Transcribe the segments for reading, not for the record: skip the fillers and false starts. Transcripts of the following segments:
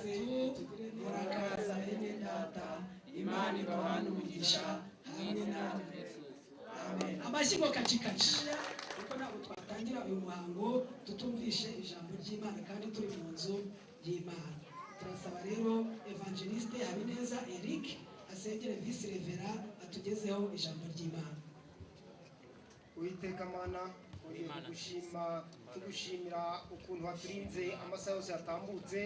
Akomeze murakaza bene data. Imana ibahane umugisha hamwe namwe. Amen. Amashyi ngo kacikaci, kuko ntabwo twatangira uyu muhango tutumvishe ijambo ry'Imana kandi turi mu nzu y'Imana. Turasaba rero Evangeliste Habineza Eric asengere vice reverend, atugezeho ijambo ry'Imana. Uwiteka Mana, twongeye kugushima, tugushimira ukuntu waturinze amasaha yose yatambutse.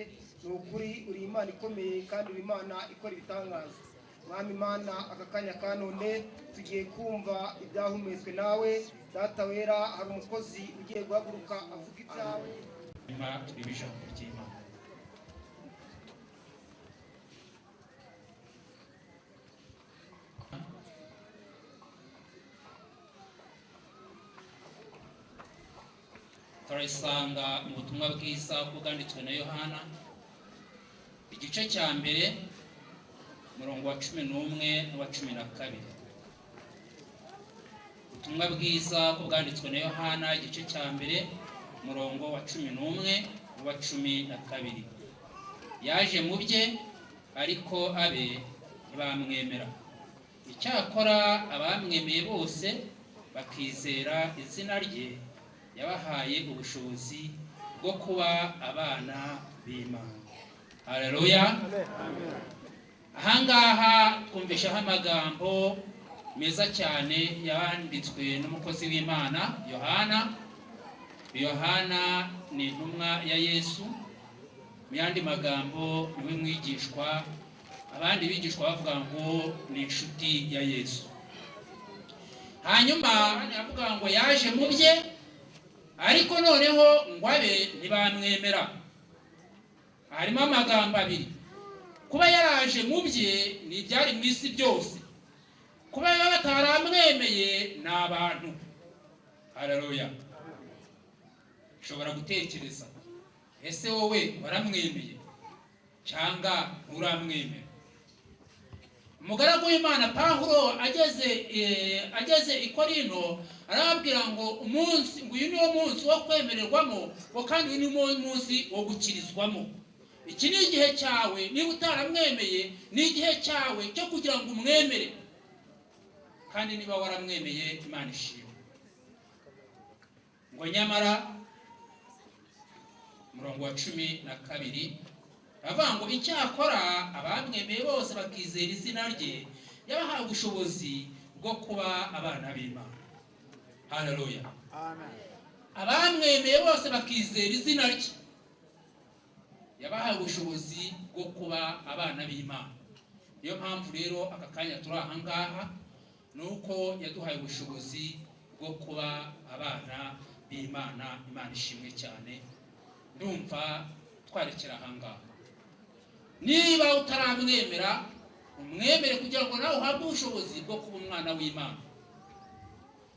Ni ukuri uri Imana ikomeye kandi uri Imana ikora ibitangaza. Mwami Imana, aka kanya ka none tugiye kumva ibyahumetswe nawe Data wera. Hari umukozi ugiye guhaguruka avuga ibyawe. Nyuma turebe ijambo ry'Imana. Turarisanga mu butumwa bwiza uko bwanditswe na Yohana, igice cya mbere, umurongo wa 11 n'uwa 12. Ubutumwa bwiza uko bwanditswe na Yohana, igice cya mbere, umurongo wa 11 n'uwa 12. Yaje mu bye, ariko abe ntibamwemera. Icyakora abamwemeye bose bakizera izina rye, yabahaye ubushobozi bwo kuba abana b'Imana. Haleluya! Ahangaha twumvishaho amagambo meza cyane yanditswe n'umukozi w'Imana Yohana. Yohana ni intumwa ya Yesu, mu yandi magambo niwe mwigishwa, abandi bigishwa bavuga ngo ni inshuti ya Yesu. Hanyuma aravuga ngo yaje mu bye, ariko noneho ngo abe ntibamwemera. Harimo amagambo abiri: kuba yaraje mu bye ni ibyari mu isi byose, kuba bataramwemeye ni abantu. Haleluya! Ushobora gutekereza, ese wowe waramwemeye cyangwa nturamwemera? Umugaragu w'Imana Pawulo ageze i Korinto, arababwira ngo umunsi ngo uyu niwo munsi wo kwemererwamo, ngo kandi uyu niwo munsi wo gukirizwamo. Iki ni igihe cyawe, niba utaramwemeye ni igihe cyawe cyo kugira ngo umwemere, kandi niba waramwemeye, Imana ishimwe. Ngo nyamara umurongo wa 12 aravuga ngo icyakora abamwemeye bose bakizera izina rye, yabahawe ubushobozi bwo kuba abana b'Imana. Haleluya! Abamwemeye bose bakizera izina rye, yabahawe ubushobozi bwo kuba abana b'Imana. Niyo mpamvu rero aka kanya turi aha ngaha, ni uko yaduhaye ubushobozi bwo kuba abana b'Imana. Imana ishimwe cyane. Ndumva twarekera aha ngaha. Niba utaramwemera, umwemere kugira ngo nawe uhabwe ubushobozi bwo kuba umwana w'Imana.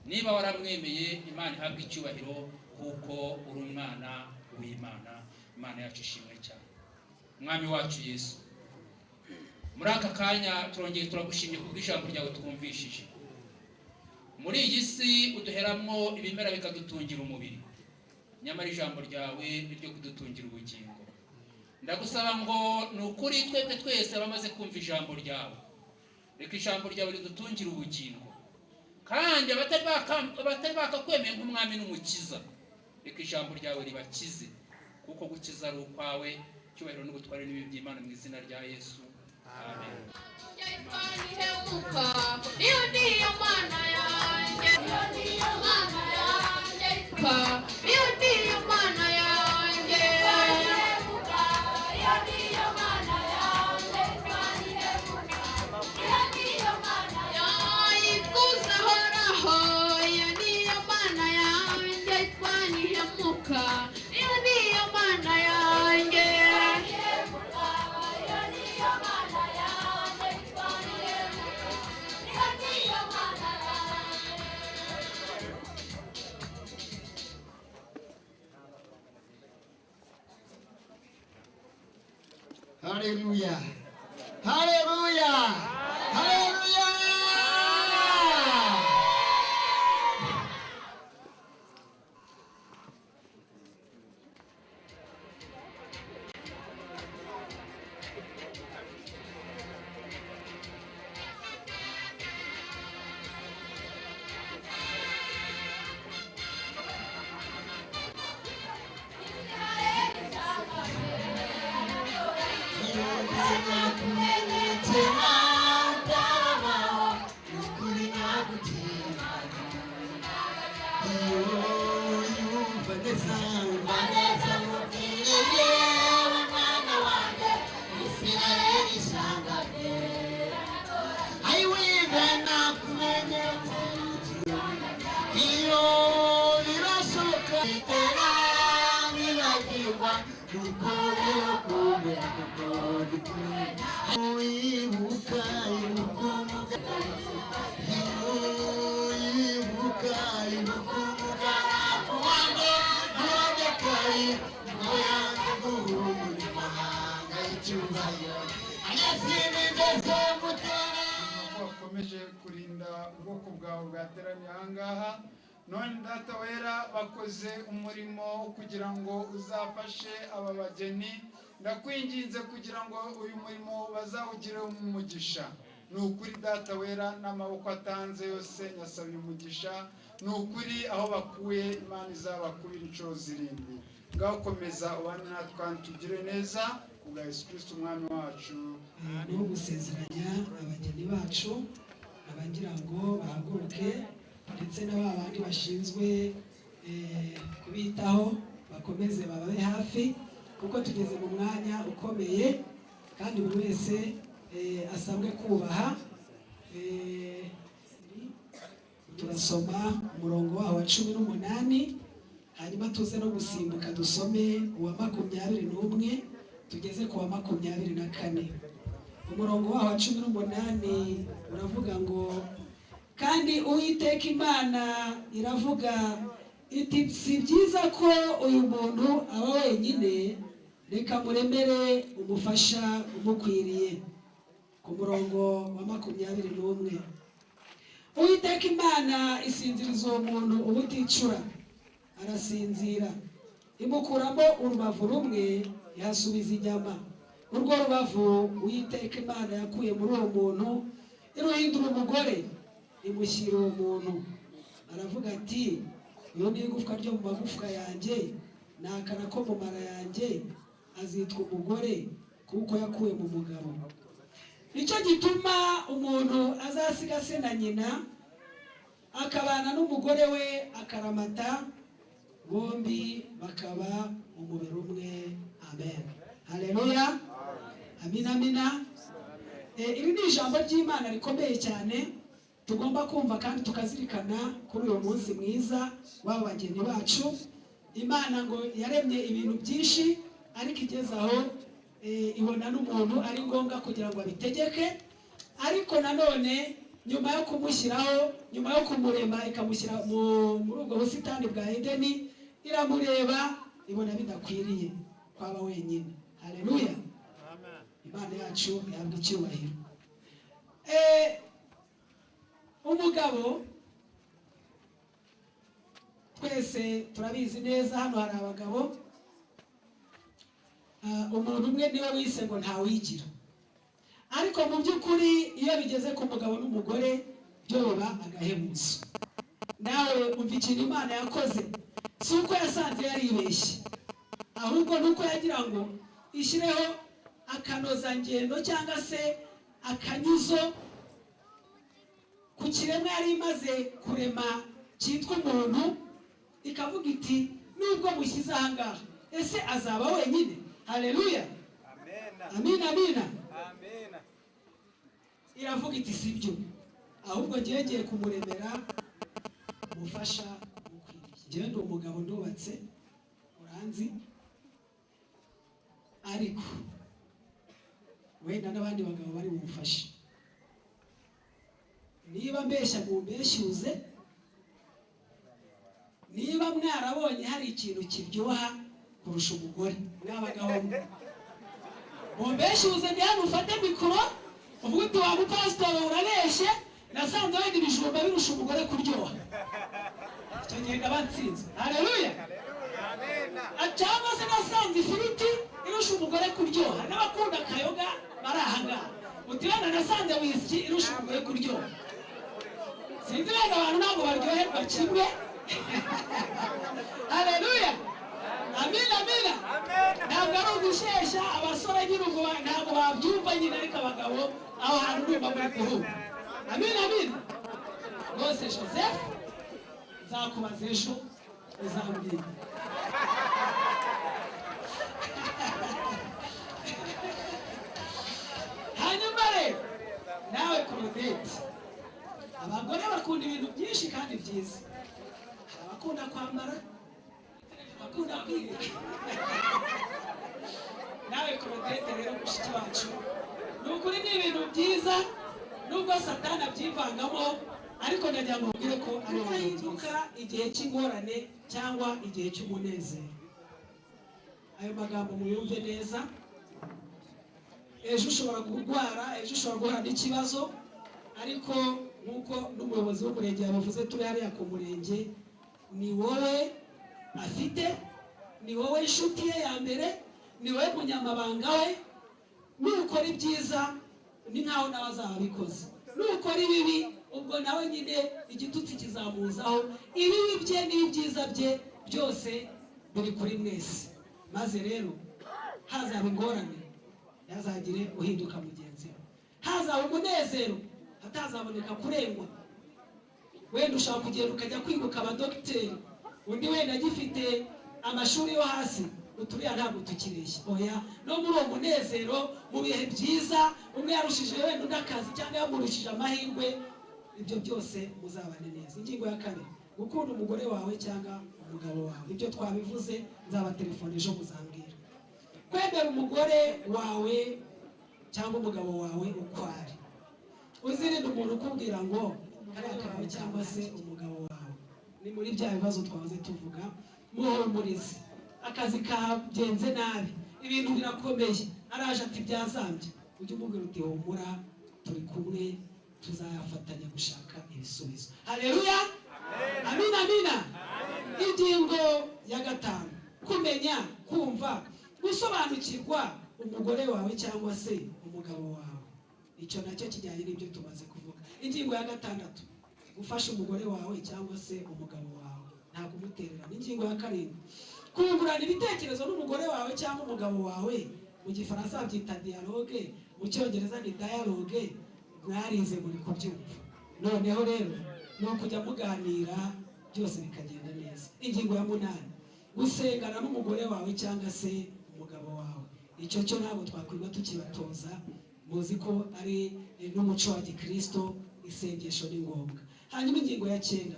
Niba waramwemeye, Imana ihabwe icyubahiro kuko uri umwana w'Imana. Imana yacu ishimwe cyane. Umwami wacu Yesu, muri aka kanya turongeye turagushimye kubw'ijambo ryawe twumvishije. Muri iyi si uduheramwo ibimera bikadutungira umubiri, nyamara ijambo ryawe ni ryo kudutungira ubugingo. Ndagusaba ngo ni ukuri twebwe twese abamaze kumva ijambo ryawe, reka ijambo ryawe ridutungire ubugingo, kandi abatari bakakwemeye nk'umwami n'umukiza, reka ijambo ryawe ribakize, kuko gukiza ari ukwawe. Icyubahiro n'ubutware n'ibibi by'Imana, mu izina rya Yesu, amen. Iyo niyo Mana yanjye, iyo niyo Mana yanjye, iyo niyo Mana yanjye, iyo niyo Mana yanjye, iyo niyo Mana yanjye, ikuzahoraho, iyo niyo Mana yanjye, twanihemuka, iyo niyo Mana yanjye. Iyo niyo Mana yanjye, twanihemuka, iyo niyo Mana yanjye. Haleluya! Haleluya! Haleluya! Nakumenye kera utarabaho, ukuri nagutinya. Iyo yumva neza, umva neza mubwire, yewe mwana wanjye, Isirayeli ishyanga ryera. Ayiwiga nakumenye, iyo birashoboka itera nibagirwa nuko rero kumera kuko wibuka ibuka wibuka ibuka umugaragu wanjye Moridekayi, ngo yange guhumura imahanga y'icyubahiro ayasinigeze gutera. Ko wakomeje kurinda ubwoko bwawe bwateraniye aha ngaha. None Data wera, bakoze umurimo wo kugira ngo uzafashe aba bageni. Ndakwinginze kugira ngo uyu murimo bazawugire umugisha. Ni ukuri Data wera, n'amaboko atanze yose nyasabiye umugisha. Ni ukuri aho bakuye, Imana izabakubira inshuro zirindwi. Ngaho komeza ubane natwe kandi tugire neza kubwa Yesu Kristo Umwami wacu. Ni ugusezeranya abageni bacu, abagira ngo bahaguruke, ndetse na ba bandi bashinzwe kubitaho bakomeze bababe hafi, kuko tugeze mu mwanya ukomeye kandi buri wese asabwe kubaha. Turasoma umurongo waho wa 18, hanyuma tuze no gusimbuka dusome uwa 21 tugeze ku wa 24. Umurongo waho wa 18 uravuga ngo: "Kandi Uwiteka Imana iravuga iti: 'Si byiza ko uyu muntu aba wenyine, reka muremere umufasha umukwiriye.'" Ku murongo wa 21: "Uwiteka Imana isinziriza uwo muntu ubuticura, arasinzira. Imukuramo urubavu rumwe, ihasubiza inyama. Urwo rubavu Uwiteka Imana yakuye muri uwo muntu iruhindura umugore, imushyira uwo muntu. Aravuga ati: 'Uyu ni igufwa ryo mu magufwa yanjye, ni akara ko mu mara yanjye, azitwa umugore kuko yakuwe mu mugabo. Nicyo gituma umuntu azasiga se na nyina, akabana n'umugore we akaramata, bombi bakaba umubiri umwe.'" Amen, haleluya, amina, amina. Iri ni ijambo ry'Imana rikomeye cyane tugomba kumva kandi tukazirikana kuri uyu munsi mwiza w'aba bageni bacu. Imana ngo yaremye ibintu byinshi, ariko igeze aho ibona n'umuntu ari ngombwa kugira ngo abitegeke. Ariko nanone nyuma yo kumushyiraho, nyuma yo kumurema ikamushyira muri ubwo busitani bwa Edeni, iramureba ibona bidakwiriye kwaba wenyine. Haleluya, Imana yacu ihabwa icyubahiro. Umugabo twese turabizi neza, hano hari abagabo. Umuntu umwe niwe wise ngo ntawigira, ariko mu by'ukuri iyo bigeze ku mugabo n'umugore byo biba agahebuzo. Nawe umva ikintu Imana yakoze: si uko yasanze yaribeshye, ahubwo ni uko yagira ngo ishyireho akanozangendo cyangwa se akanyuzo ku kiremwa yari imaze kurema cyitwa umuntu, ikavuga iti: "Nubwo mushyize aha ngaha, ese azaba wenyine?" Haleluya, amina, amina. Iravuga iti: "Si byo, ahubwo ngewe ngiye kumuremera umufasha ukwiriye." Ngewe ndi umugabo, ndubatse, uranzi, ariko wenda n'abandi bagabo bari bumufashe. Niba mbeshya mumbeshyuze. Niba mwarabonye hari ikintu kiryoha kurusha umugore, mwabagabo mwe, mumbeshyuze. Ndi hano, ufate mikoro uvuge uti: "Wa mupasitori urabeshye, nasanze wenda ibijumba birusha umugore kuryoha." Icyo gihe ndaba nsinze. Haleluya. Cyangwa se nasanze ifiriti irusha umugore kuryoha. N'abakunda akayoga bari aha ngaha, uti: "Wenda nasanze wisiki irusha umugore kuryoha." Sinzi, wenda abantu ntabwo baryoherwa kimwe. Haleluya, amina, amina. Ntabwo ari ugushyeshya abasore. Abasore nyine ubwo ntabwo babyumva nyine, ariko abagabo aho hantu urumva muri guhura. Amin, amin rwose. Joseph, nzakubaza ejo, uzambwira. Hanyuma rero nawe Claudette, abagore bakunda ibintu byinshi kandi byiza. Hari abakunda kwambara, abakunda kwiga. Nawe Claudette rero, mushiki wacu, ni ukuri ni ibintu byiza nubwo Satani abyivangamo, ariko ndagira ngo mubwire ko ari uhinduka igihe cy'ingorane cyangwa igihe cy'umunezero. Ayo magambo muyumve neza. Ejo ushobora kurwara, ejo ushobora guhura n'ikibazo, ariko nk'uko n'umuyobozi w'umurenge yabivuze, turi hariya ku murenge, ni wowe afite, ni wowe inshuti ye ya mbere, ni wowe munyamabanga we. Nukora ibyiza ni nkaho nawe azaba abikoze, nukora ibibi ubwo nawe nyine igitutsi kizamuzaho. Ibibi bye n'ibyiza bye byose biri kuri mwese. Maze rero hazaba ingorane, ntihazagire uhinduka mugenzi we. Hazaba umunezero, hatazaboneka kurengwa. Wenda ushobora kugenda ukajya kwiga ukaba dogiteri, undi wenda agifite amashuri yo hasi, uturiya ntabwo tukireshya. Oya, no muri uwo munezero, mu bihe byiza, umwe yarushije wenda undi akazi cyangwa yamurushije amahirwe, ibyo byose muzabane neza. Ingingo ya kabiri, gukunda umugore wawe cyangwa umugabo wawe. Ibyo twabivuze, nzabatelefone ejo muzambwira. Kwemera umugore wawe cyangwa umugabo wawe uko ari. Uzirinde umuntu ukubwira ngo kariya kawe cyangwa se umugabo wawe. Ni muri bya bibazo twahoze tuvuga. Muhumurize. Akazi kagenze nabi, ibintu birakomeye, araje ati byazambye, ujye umubwira uti humura, turi kumwe, tuzafatanya gushaka ibisubizo. Haleluya, amina, amina. Ingingo ya gatanu, kumenya, kumva, gusobanukirwa umugore wawe cyangwa se umugabo wawe. Icyo nacyo kijyanye n'ibyo tumaze kuvuga. Ingingo ya gatandatu, gufasha umugore wawe cyangwa se umugabo wawe, nta kumutererana. Ingingo ya karindwi, kungurana ibitekerezo n'umugore wawe cyangwa umugabo wawe. Mu Gifaransa babyita dialogue, mu Cyongereza ni dialogue, mwarize muri kubyumva. Noneho rero ni ukujya muganira, byose bikagenda neza. Ingingo ya munani, gusengana n'umugore wawe cyangwa se umugabo wawe. Icyo cyo ntabwo twakwirirwa tukibatoza, muzi ko ari n'umuco wa gikristo, isengesho ni ngombwa. Hanyuma ingingo ya cyenda,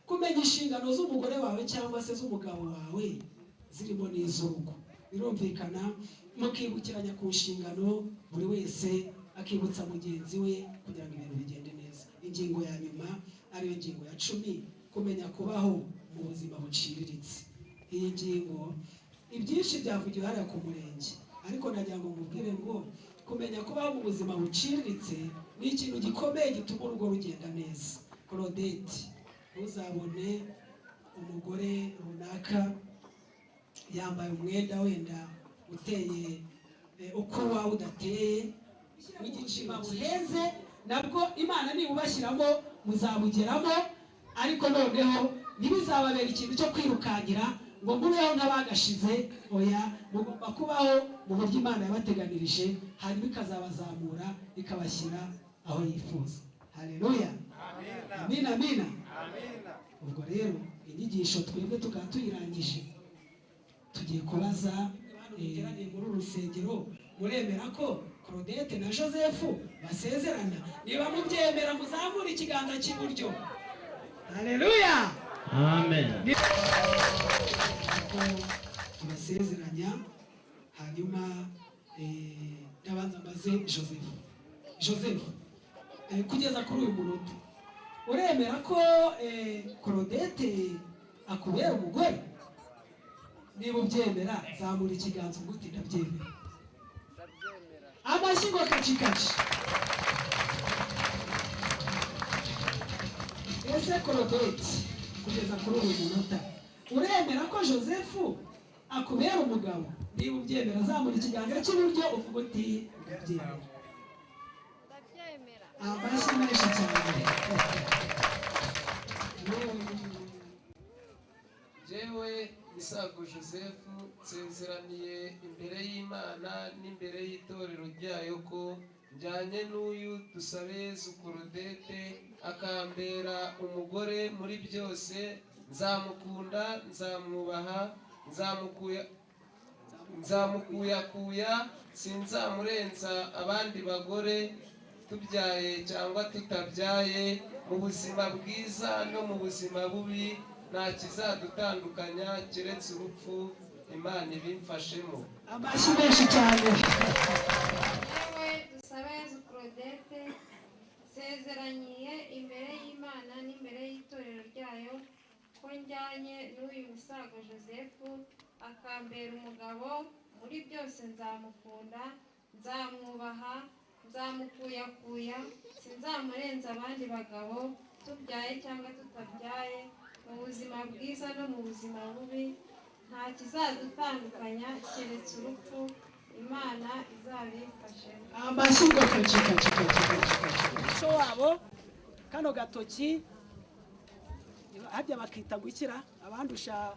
kumenya inshingano z'umugore wawe cyangwa se z'umugabo wawe, zirimo n'iz'urugo. Birumvikana, mukibukiranya ku nshingano, buri wese akibutsa mugenzi we kugira ngo ibintu bigende neza. Ingingo ya nyuma, ariyo ngingo ya 10, kumenya kubaho mu buzima buciriritse. Iyi ngingo ibyinshi byavugiwe hariya ku murenge, ariko nagira ngo mubwire ngo kumenya kubaho mu buzima buciriritse ni ikintu gikomeye gituma urugo rugenda neza. Claudette, ntuzabone umugore runaka yambaye umwenda wenda uteye uko wawe udateye, w'igiciro buhenze, nabwo Imana nibubashyiramo muzabugeramo, ariko noneho ntibizababera ikintu cyo kwirukankira ngo mubeho nk'abagashize. Oya, mugomba kubaho mu buryo Imana yabateganirije, hanyuma ikazabazamura, ikabashyira aho yifuza. Haleluya, amina, amina. Ubwo rero inyigisho twebwe tukaba tuyirangije, tugiye kubaza muteraniye muri uru rusengero: muremera ko Claudette na Joseph basezerana? Niba mubyemera, muzamure ikiganza cy'iburyo. Haleluya. Amen. Ko tubasezeranya. Hanyuma ndabanza mbaze Joseph. Joseph, kugeza kuri uyu munota uremera ko Claudette akubera umugore? Niba ubyemera, zamura ikiganza uguti ndabyemera. Amashyi ngo kacikaci. Ese Claudette, kugeza kuri uyu munota uremera ko Joseph akubera umugabo? Niba ubyemera, zamura ikiganza cy'iburyo uvuga uti ndabyemera. Ndabyemera. Amashyi menshi cyane. Jewe Misago Joseph, nsezeraniye imbere y'Imana n'imbere y'itorero ryayo ko njyanye n'uyu Dusabeyezu Claudette akambera umugore muri byose. Nzamukunda, nzamwubaha, nzamukuyakuya, sinzamurenza abandi bagore, tubyaye cyangwa tutabyaye, mu buzima bwiza no mu buzima bubi, nta kizadutandukanya keretse urupfu. Imana ibimfashemo. Amashyi menshi cyane. Yewe Dusabeyezu Claudette, nsezeraniye imbere y'Imana n'imbere y'itorero ryayo ko njyanye n'uyu Misago Joseph akambera umugabo muri byose. Nzamukunda, nzamwubaha, nzamukuyakuya, sinzamurenza abandi bagabo, tubyaye cyangwa tutabyaye, mu buzima bwiza no mu buzima bubi, nta kizadutandukanya keretse urupfu. Imana izabimfashemo. Amashyi ngo kaci kaci kaci kaci kaci. Umuco wabo, kano gatoki harya bakita gukira abandusha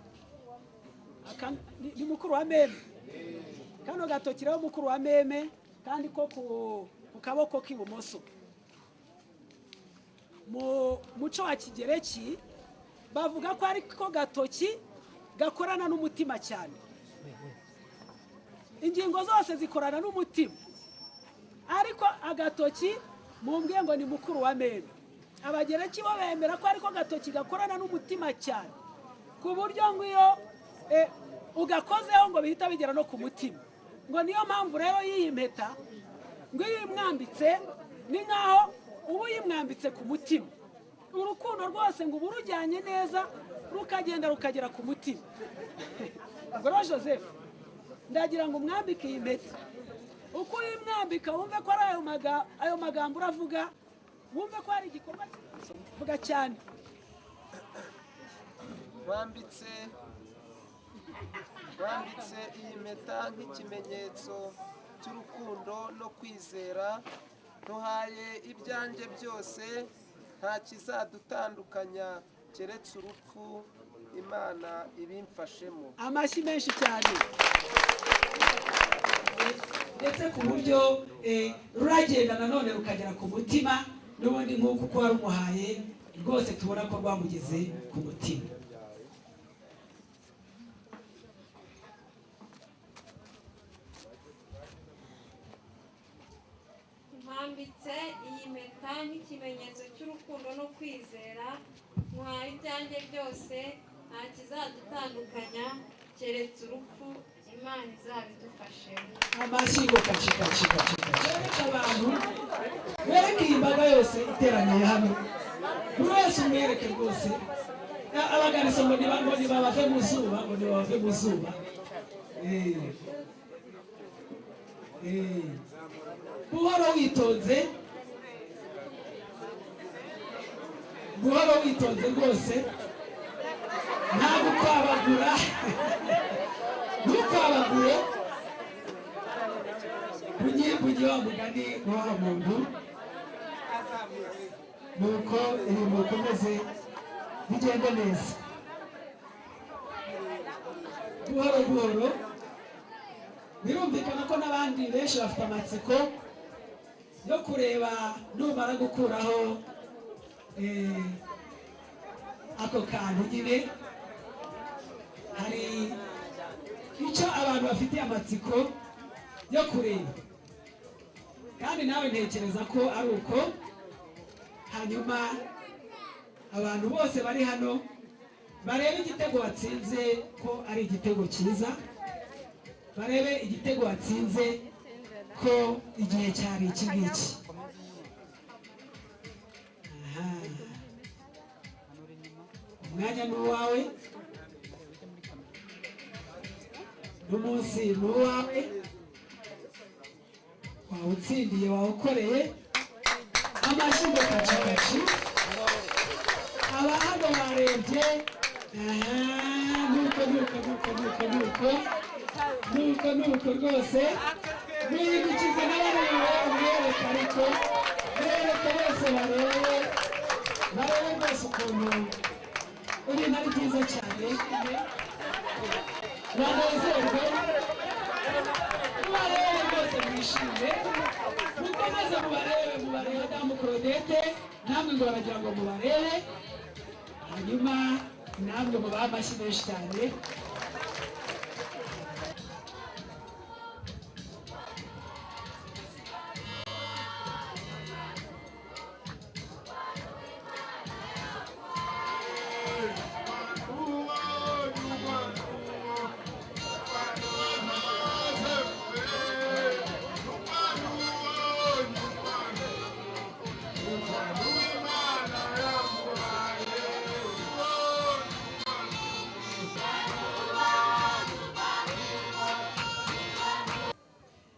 ni mukuru wa meme. Kano gatoki rero mukuru wa meme, kandi ko ku kaboko k'ibumoso. Mu muco wa Kigereki bavuga ko ari ko gatoki gakorana n'umutima cyane. Ingingo zose zikorana n'umutima, ariko agatoki mumbwiye ngo ni mukuru wa meme, Abagereki bo bemera ko ariko gatoki gakorana n'umutima cyane, ku buryo ngo iyo ugakozeho ngo bihita bigera no ku mutima. Ngo niyo mpamvu rero y'iyi mpeta, ngo iyo uyimwambitse ni nkaho uba uyimwambitse ku mutima. Urukundo rwose ngo uba urujyanye neza, rukagenda rukagera ku mutima. Ubwo rero Joseph, ndagira ngo umwambike iyi mpeta. Uko uyimwambika wumve ko ari ayo magambo uravuga, wumve ko hari igikorwa vuga cyane. Wambitse iyi mpeta nk'ikimenyetso cy'urukundo no kwizera. Ntuhaye ibyanjye byose, nta kizadutandukanya keretse urupfu. Imana ibimfashemo. Amashyi menshi cyane. Ndetse ku buryo ruragenda nanone rukagera ku mutima n'ubundi, nk'uko uko warumuhaye rwose tubona ko rwamugeze ku mutima. Nkwambitse iyi mpeta nk'ikimenyetso cy'urukundo no kwizera. Nkwaye ibyanjye byose, nta kizadutandukanya keretse urupfu. Imana izabidufashemo. Amashyi ngo kaci kaci kaci kaci. Wereke abantu, wereke iyi mbaga yose iteraniye hano, buri wese umwereke rwose. Abaganiso ngo niba ngo nibabave mu zuba, ngo nibabave mu zuba. Buhoro witonze, buhoro witonze rwose, nta gukwabagura, ntukwabagure. Bunyi bunyi, wa mugani wa muntu. Nuko ibintu bikomeze bigende neza, buhoro buhoro. Birumvikana ko n'abandi benshi bafite amatsiko yo kureba numara gukuraho ako kantu nyine. Hari icyo abantu bafitiye amatsiko yo kureba, kandi nawe ntekereza ko ari uko. Hanyuma abantu bose bari hano barebe igitego watsinze ko ari igitego cyiza, barebe igitego watsinze ko igihe cyari iki ngiki. Aha. Umwanya ni uwawe, n'umunsi ni uwawe, wawutsindiye, wawukoreye. Amashyi ngo kacikaci. Aba hano barebye. Aha, nuko nuko nuko nuko nuko nuko nuko rwose muhindukize n'abareba, umwereke, ariko mwereke bose barebe, barebe rwose ukuntu ibintu ari byiza cyane. Mwishime, mukomeze mubarebe, mubarebe. Damu Claudette, namwe ngo baragira ngo mubarebe, hanyuma namwe mubahe amashyi menshi cyane.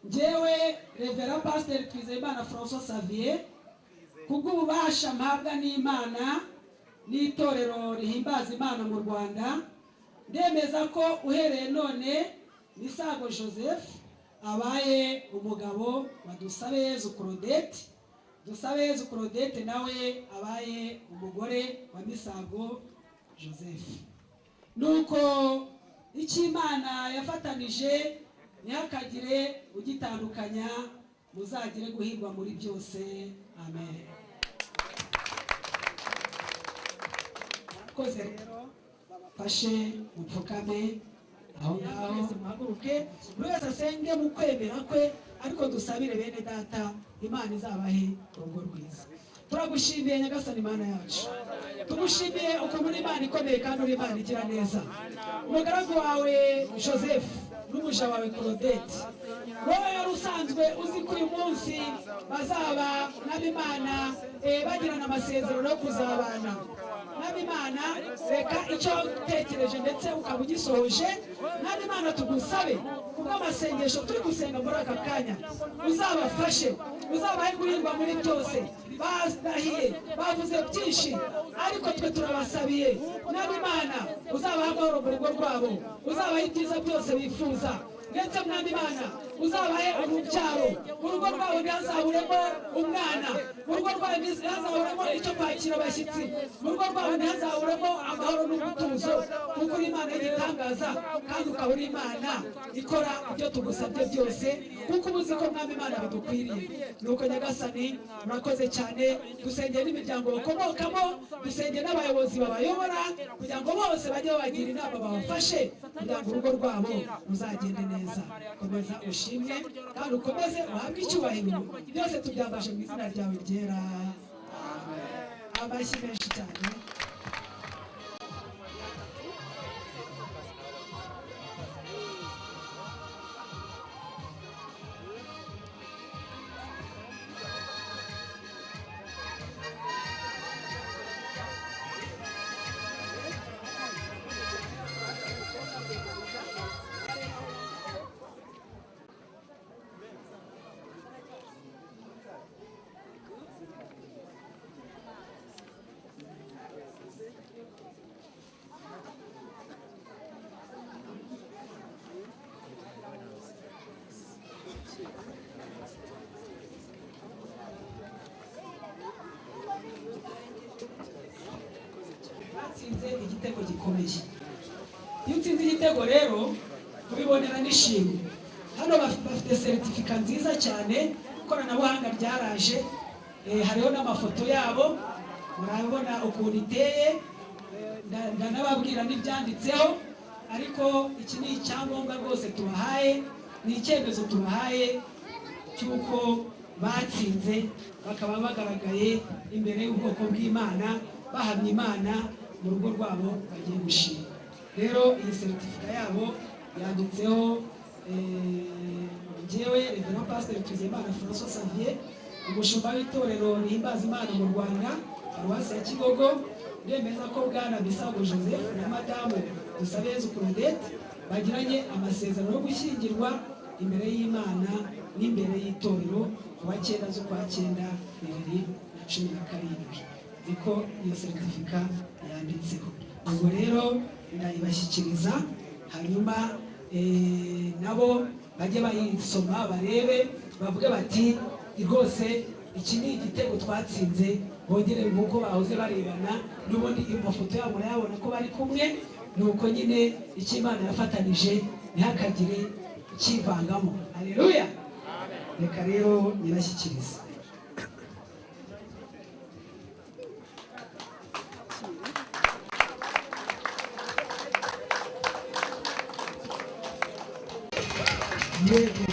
Njyewe Reverend Pasiteri Twizeyimana François Xavier, kubw'ububasha mpabwa n'Imana n'itorero rihimbaza Imana mu Rwanda, ndemeza ko uhereye none Misago Joseph abaye umugabo wa Dusabeyezu Claudette, Dusabeyezu Claudette nawe abaye umugore wa Misago Joseph. Nuko icyo Imana yafatanije ntihakagire ugitandukanya. Muzagire guhirwa muri byose. Amen. Murakoze. Rero babafashe, mupfukame aho ngaho, muhaguruke, buri wese asenge mu kwemera kwe, ariko dusabire bene data, Imana izabahe urugo rwiza. Turagushimiye Nyagasani Imana yacu, tugushimiye ukuntu uri Imana ikomeye kandi uri Imana igira neza. Umugaragu wawe Joseph n'umuja wawe Claudette, wowe wari usanzwe uzi ko uyu munsi bazaba n'abimana bagirana amasezerano yo kuzabana n'abimana. Reka icyo utekereje ndetse ukaba ugisohoje n'abimana, tugusabe kubw'amasengesho turi gusenga muri aka kanya, uzabafashe, uzabahe guhirwa muri byose. Barahiye, bavuze byinshi, ariko twe turabasabiye n'abimana, uzabaha amahoro mu rugo rwabo, uzabahe ibyiza byose bifuza, ndetse Mwami Imana uzabahe urubyaro. Mu rugo rwabo ntihazaburemo umwana, mu rugo rwabo ntihazaburemo icyo kwakira abashyitsi, mu rugo rwabo ntihazaburemo amahoro n'umutuzo, kuko uri Imana y'igitangaza kandi ukaba uri Imana ikora ibyo tugusabye byose, kuko uba uzi ko Mwami Imana bidukwiriye. Nuko Nyagasani, murakoze cyane. Dusengeye n'imiryango bakomokamo, dusengeye n'abayobozi babayobora, kugira ngo bose bajye babagira inama, babafashe kugira ngo urugo rwabo ruzagende neza. Komeza ushimwe kandi ukomeze uhabwe icyubahiro. Byose tubyambaje mu izina ryawe ryera. Amashyi menshi cyane. Batsinze igitego gikomeye. Iyo utsinze igitego rero ubibonera n'ishimwe. Hano bafite seritifika nziza cyane, ikoranabuhanga ryaraje, hariho n'amafoto yabo, murabona ukuntu iteye, ndanababwira n'ibyanditseho, ariko iki ni icyangombwa rwose tubahaye, ni icyemezo tubahaye cy'uko batsinze, bakaba bagaragaye imbere y'ubwoko bw'Imana, bahamya Imana mu rugo rwabo bagiye gushinga. Rero iyi seritifika yabo yanditseho njyewe Reverend Pasiteri Twizeyimana François Xavier, umushumba w'itorero rihimbaza Imana mu Rwanda, paruwasi ya Kigogo, ndemeza ko Bwana Misago Joseph na Madamu Dusabeyezu Claudette bagiranye amasezerano yo gushyingirwa imbere y'Imana n'imbere y'itorero ku wa 9 z'ukwa 9 2017. Niko iyo seritifika yanditseho. Ubwo rero ndayibashyikiriza, hanyuma nabo bajye bayisoma, barebe, bavuge bati rwose iki ni igitego twatsinze, bongere nk'uko bahoze barebana n'ubundi amafoto yabo murayabona ko bari kumwe. Nuko nyine icyo Imana yafatanije ntihakagire ikivangamo. Haleluya. Reka rero nyirashyikirize. Yego.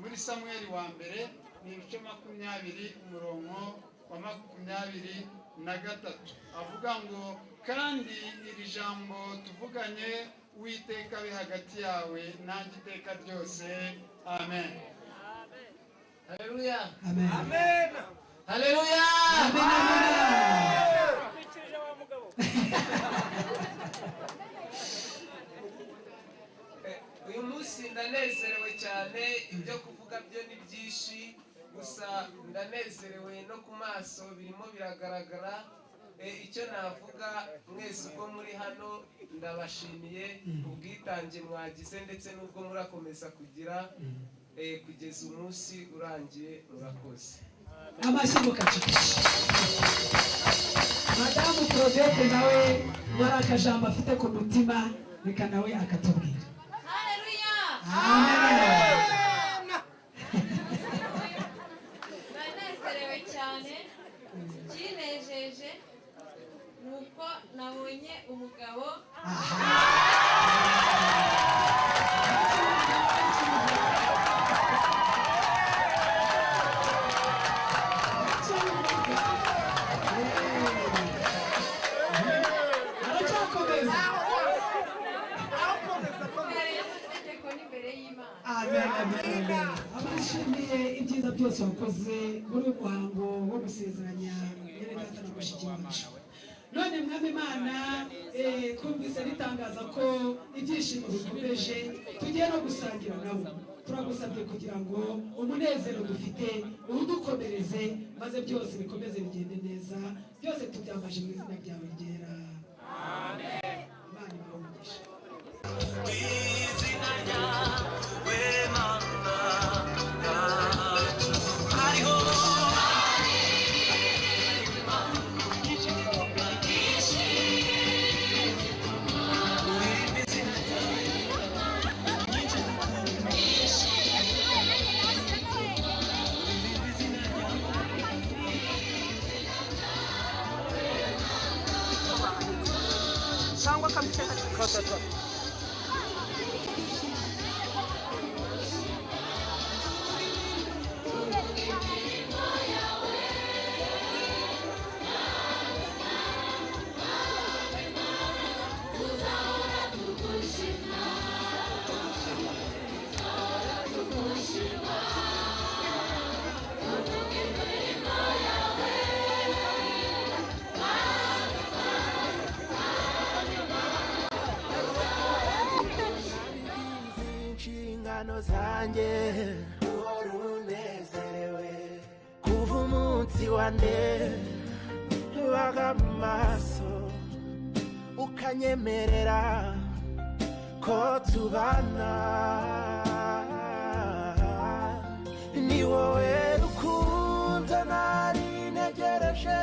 Muri Samweli wa mbere ni ibice 20, umurongo wa 23, avuga ngo: "Kandi iri jambo tuvuganye, Uwiteka abe hagati yawe nanjye iteka ryose. Amen." Haleluya! Amen. Haleluya! Amen. Uyu munsi ndanezerewe cyane. Ibyo kuvuga byo ni byinshi, gusa ndanezerewe no ku maso birimo biragaragara. Icyo navuga, mwese uko muri hano ndabashimiye ubwitange mwagize ndetse n'ubwo murakomeza kugira kugeza umunsi urangiye. Murakoze. Amashyi mukacikisha. Madamu Claudette nawe wari akajambo afite ku mutima, reka nawe akatubwira. Haleluya! Amen. Ndanezerewe cyane. Ikinejeje ni uko nabonye umugabo. Aracyakomeza. Imbere y'amategeko n'imbere y'Imana. Amen, amen, amen. Abashimiye ibyiza byose wakoze muri uyu muhango wo gusezeranya mwene data na mushiki wacu. None Mwami Imana, twumvise bitangaza ko ibyishimo bikomeje, tugiye no gusangira nabo. Turagusabye kugira ngo umunezero dufite uwudukomereze, maze byose bikomeze bigende neza. Byose tubyambaje mu izina ryawe ryera. Imana ibahe umugisha. Cha. Inshingano zanjye uhora unezerewe kuva umunsi wa baga mu maso ukanyemerera ko tubana. Ni wowe rukundo nari ntegereje,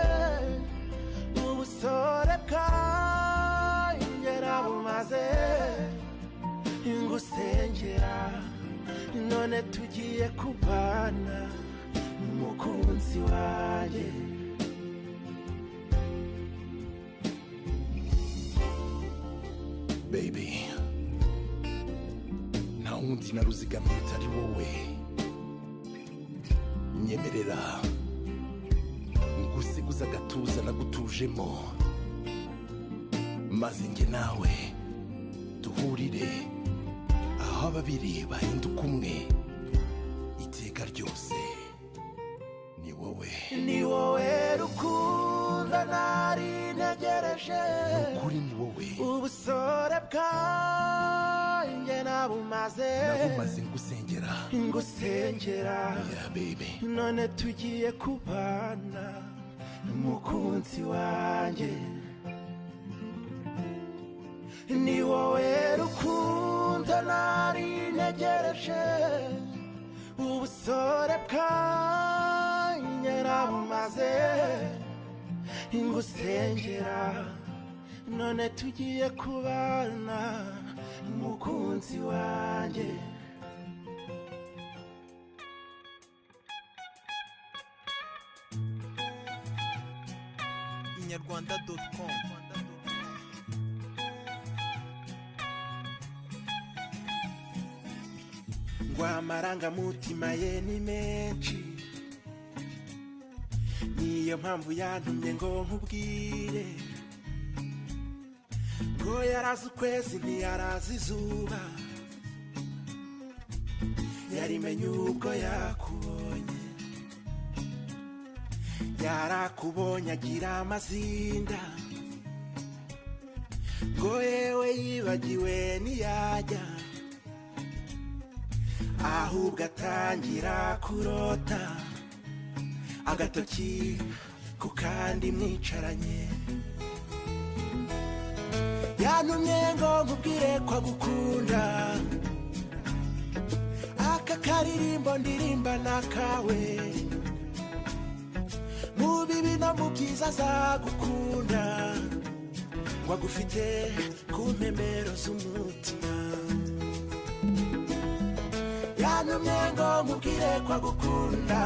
ubusore bwanjye nabumaze ngusengera, none tugiye kubana umukunzi wanjye. Baby, nta wundi naruzigamiye utari wowe. Nyemerera ngusiguza agatuza nagutujemo, maze njye nawe duhurire aho ababiri bahinduka umwe iteka ryose. Ni wowe, ni wowe rukundo nari ntegereje, ukuri ni wowe. Ubusore bwanjye nabumaze, nabumaze ngusengera, ngusengera. Yeah baby, none tugiye kubana umukunzi wanjye. Ni wowe rukundo nari ntegereje, ubusore bwanjye nabumaze ngusengera, none tugiye kubana umukunzi wanjye. Inyarwanda.com. Ngo amarangamutima ye ni menshi, niyo mpamvu yantumye ngo nkubwire. Ngo yarazi ukwezi ntiyarazi izuba, yarimenye ubwo yakubonye. Yarakubonye agira amazinda, ngo yewe yibagiwe ntiyajya, ahubwo atangira kurota agatoki ku kandi mwicaranye. Yantumye ngo nkubwire ko agukunda, aka karirimbo ndirimba nakawe, mu bibi no mu byiza azagukunda, ngo agufite ku mpembero z'umutima. Yantumye ngo nkubwire ko agukunda,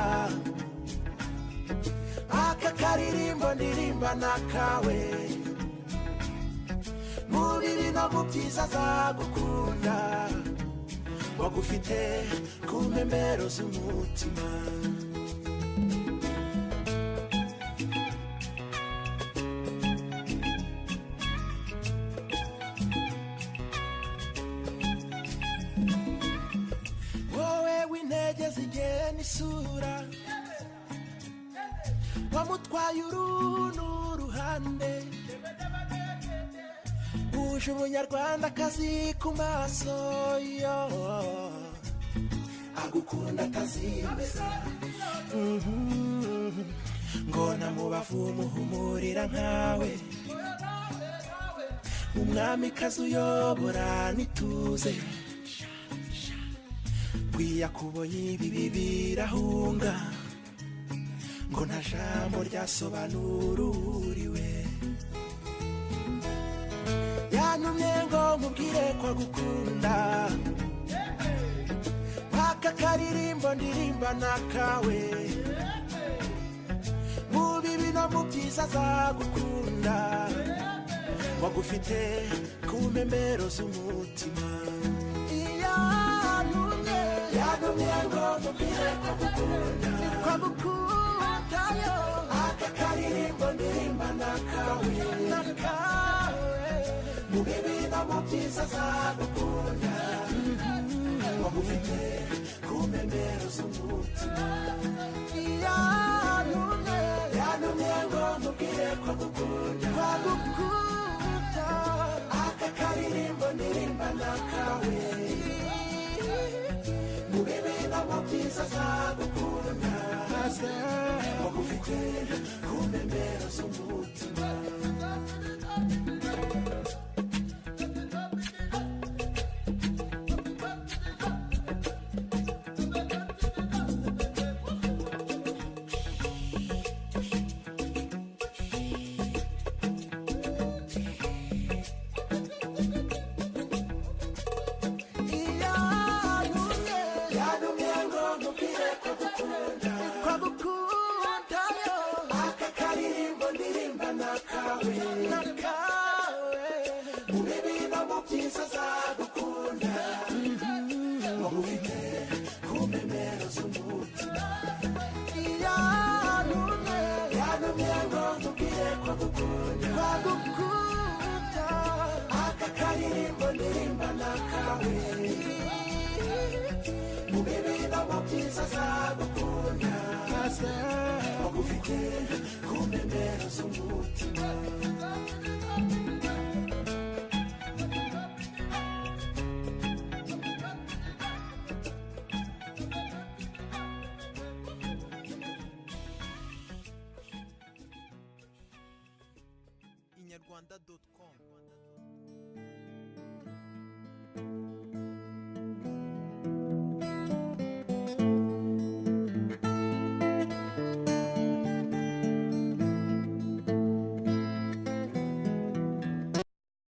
aka karirimbo ndirimba nakawe, mu bibi no mu byiza azagukunda, wagufite ku mpembero z'umutima. Wowe w'intege zigena isura, wamutwaye uru n'uruhande, uje umunyarwandakazi ku maso yo agukunda atazimeza. Ngo namubavu muhumurira nkawe, umwamikazi uyobora nituze, kubonye ibibi birahunga, ngo nta jambo ryasobanura uriwe. Yantumye ngo nkubwire ko agukunda, aka karirimbo ndirimba nakawe, mu bibi no mu byiza azagukunda, Wagufite ku mpembero z'umutima. Yantumye, Yantumye ngo mubwire ko agukunda, ko agukunda yo. Aka karirimbo ndirimba nakawe, Nakawe. Mu bibi no mu byiza azagukunda. Wagufite ku mpembero z'umutima. Yantumye, Yantumye ngo mubwire ko agukunda, ko agukunda. Aka karirimbo ndirimba nakawe, mu bibi no mu byiza azagukunda. Wagufite ku mpembero z'umutima. Yantumye, Yantumye ngo mubwire ko agukunda, ko agukunda yo. Aka karirimbo ndirimba nakawe, Nakawe. Mu bibi no mu byiza azagukunda. Wagufite ku mpembero z'umutima. Yantumye, Yantumye ngo mubwire ko agukunda, ko agukunda. Aka karirimbo ndirimba nakawe, mu bibi no mu byiza azagukunda. Wagufite ku mpembero z'umutima. inyarwanda.com.